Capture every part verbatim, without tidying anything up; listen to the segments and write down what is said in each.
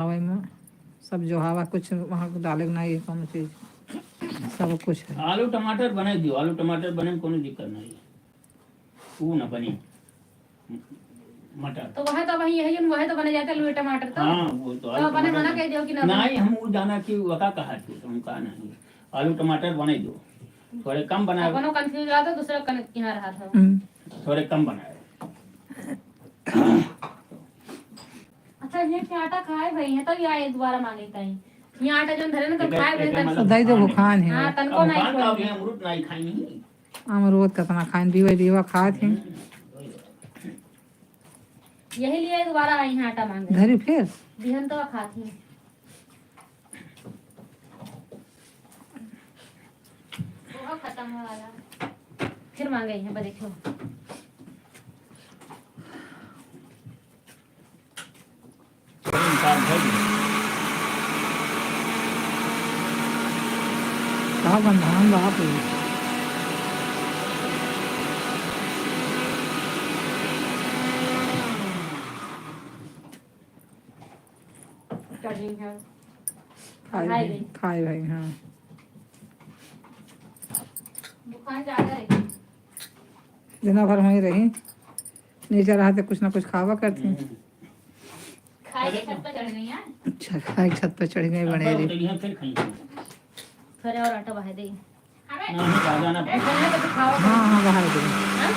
हवा में सब जो हवा कुछ वहाँ डाले के नहीं है, कौनो चीज, सब कुछ है। आलू टमाटर बनाई दियो, आलू टमाटर बने में कोनो दिक्कत नहीं है, वो ना बने। मटर। तो वह तो वही है, वह तो बने जाते आलू टमाटर तो। हाँ, वो तो तो आलू अपने टमाटर मना बने। कह दियो कि ना बने। नहीं, हम वो जाना कि वका कहा थे, तो हम कहा नहीं, आलू टमाटर बने दो, थोड़े कम बनाओ। अपनो कंफ्यूज रहा था, दूसरा कन-, यहाँ रहा था। हम्म। थोड़े कम बनाओ। अच्छा, ये क्या आटा खाए भाई, ये तो या ये दोबारा मांगे ताई। ये आटा जो धरे ना, तो एकर, खाए भाई, एकर तन मतलब दही दो खाने। भुखान है। हाँ, तन को अब नहीं भुखान का खाए। अब ये अमरूद नहीं खाई नहीं। अमरूद कितना खाइन, बीवा बीवा खात ही। हम्म। यही लिए दोबारा आई हैं आटा मांगे। धरी फिर। बिहन तो खात ही। ओहो खत्म हो वाला। फिर मांगे हैं, बस देखो। का गंधान बाप रे। चढ़ी है। खाए खाए भाई, गई। खाए भाई, हाँ। दुकान ज्यादा है। दिना भर वहीं रही, नीचे रहा तो कुछ ना कुछ खावा करती। हम्म। खाए के छत पे चढ़ गई हैं। अच्छा, खाए के छत पे चढ़ गई, अब बने रही। उतरी हैं, फिर खाएंगे। थोड़े और आटा बहा दे। नहीं, ज्यादा ना। हाँ, हाँ, बहा दे। हाँ?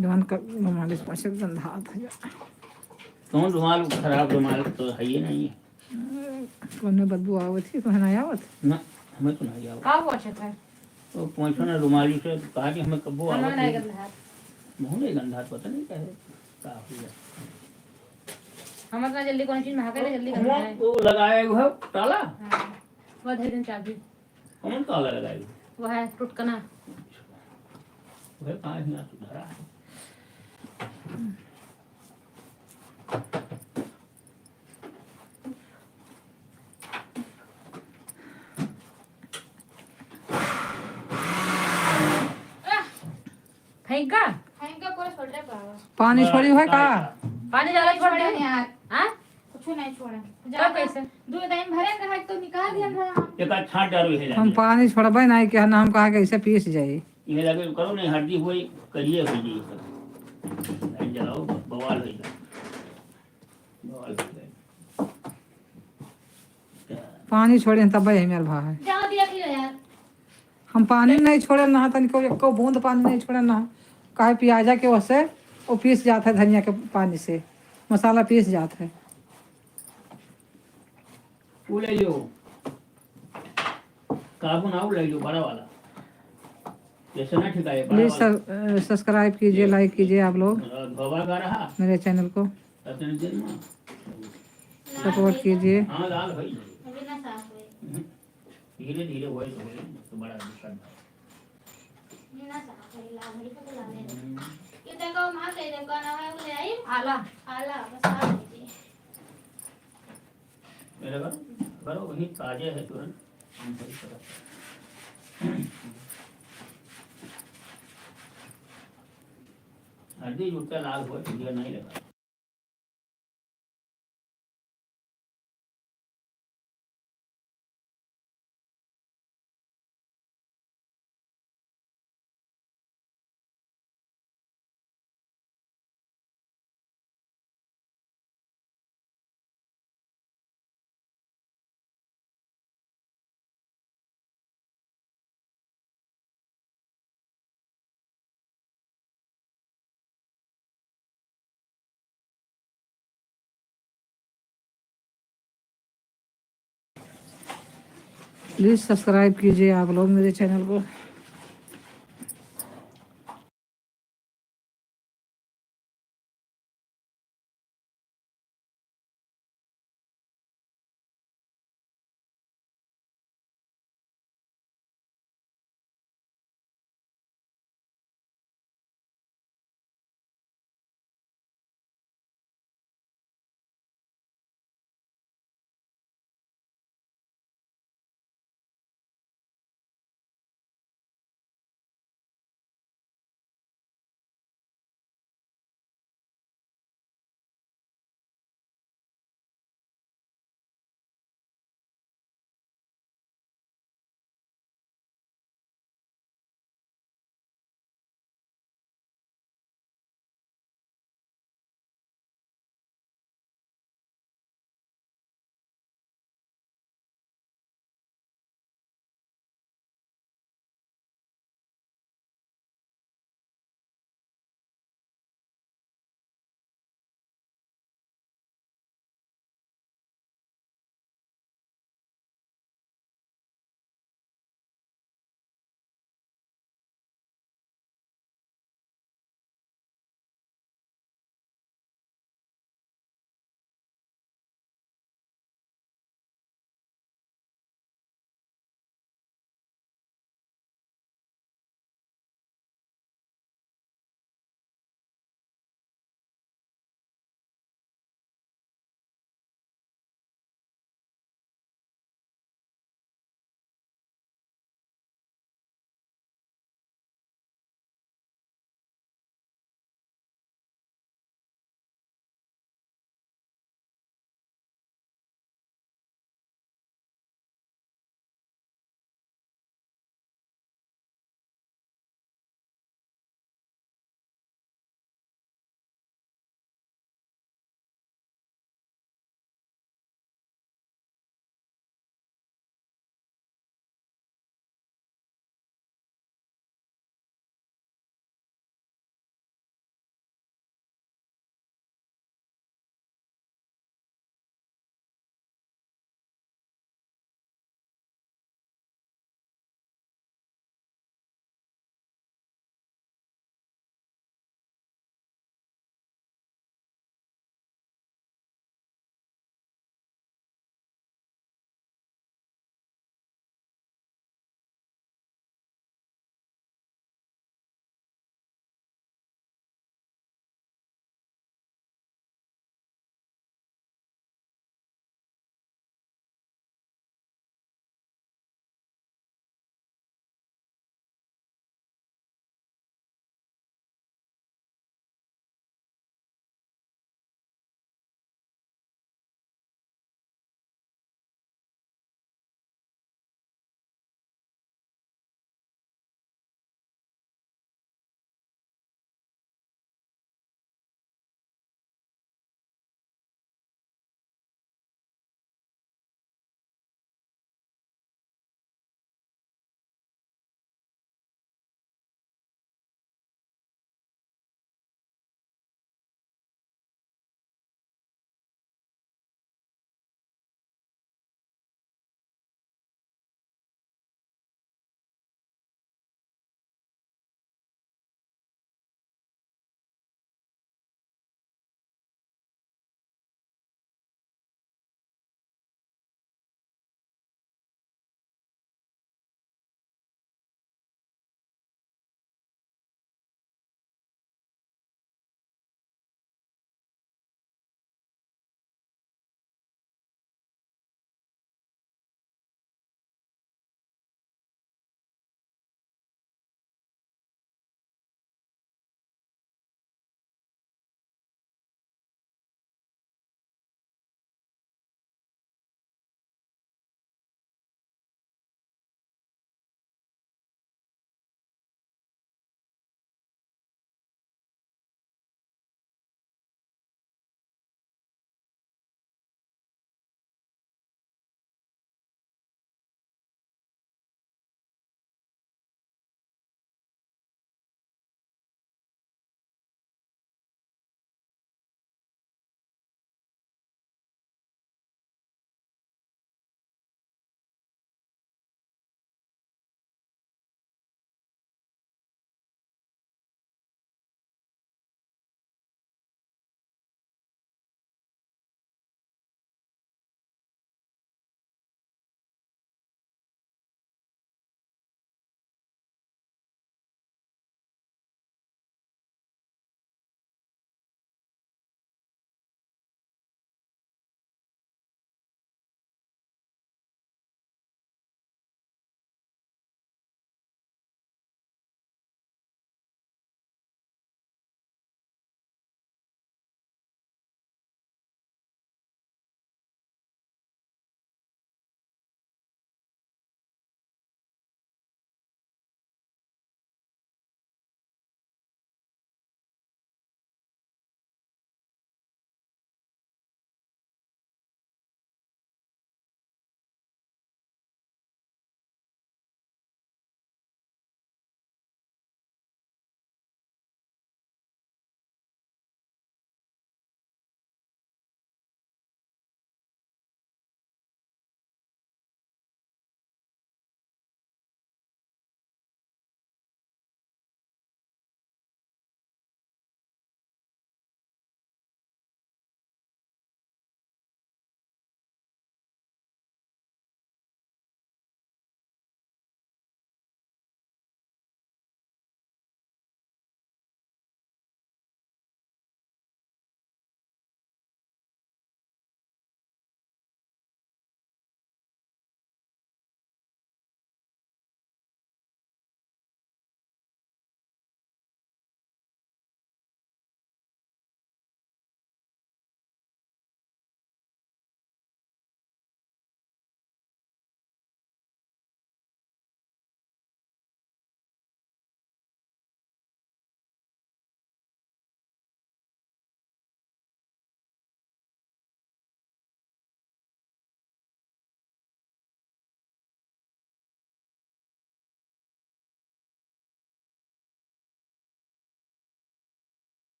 जवन का रुमाल स्पर्श गंधात है। कौन रुमाल? खराब रुमाल तो है ही नहीं। कौनो बदबू आवत ही, कौन नहीं आवत? ना, हमें तो नहीं आवत। का पोछत है? तो पोछो ना रुमाली से, कहा कि हमें कब्बो हमें आवत नहीं नहीं। गंधात। मुँह नहीं गंधात, पता नहीं क्या है, का हो गया। हम इतना जल्दी कौन चीज में हाके ना, जल्दी वो, गंधाए। वो लगाए हुए ताला? हाँ, वो धर देन चाबी। कौन ताला लगाए हुए? वो है टुटकना। वह कहाँ है, यहाँ तो धरा है। फेंक का? फेंक का पूरा छोड़ रहे बाबा। पानी हाँ, छोड़ी है का? पानी ज्यादा छोड़ दे। छोड़े यार। हाँ? कुछ नहीं छोड़े। तो ज्यादा कैसे? दो टाइम भरे रहा तो निकाल दिया था। एक आध छांट डालो, यही हम लगे। पानी छोड़बे नहीं किया ना, हम कहा कि ऐसे पीस जाए। ये लगे करो नहीं, हल्दी हुई, करिए हो जाए। नहीं जलाओ, बवाल हो जाए। बवाल हो जाए। पानी छोड़े तब यही मेल भा है। जाओ दिया खिलो यार। हम पानी नहीं छोड़े ना, तनिको एको बूंद पानी नहीं छोड़े ना। काहे पियाजा के वसे वो पीस जात है, धनिया के पानी से मसाला पीस जात है। वो ले लो, काबू ना, वो ले लो, बड़ा वाला। जैसे ना ठिकाए, बड़ा प्लीज वाला। सर, अ, सब्सक्राइब कीजिए, ये, लाइक कीजिए आप लोग अ, धोबा का रहा। मेरे चैनल को अपने दिन में। सपोर्ट कीजिए। हाँ, लाल भाई। अभी ना साफ हुए। हम्म। धीरे धीरे होए तो होए, तो बड़ा दिक्कत बा। ना साफ होई, लाल होई, तो लाल है। हम्म। ये देखो, माँ कह दे, कौन है, वो ले आई? आला। आला, बस आ गई। मेरे घर, घर वही ताजे है तुरंत। हम वही पकड़ते हैं। हल्दी जुड़ता लाल हो, ये नहीं लगा। प्लीज सब्सक्राइब कीजिए आप लोग मेरे चैनल को।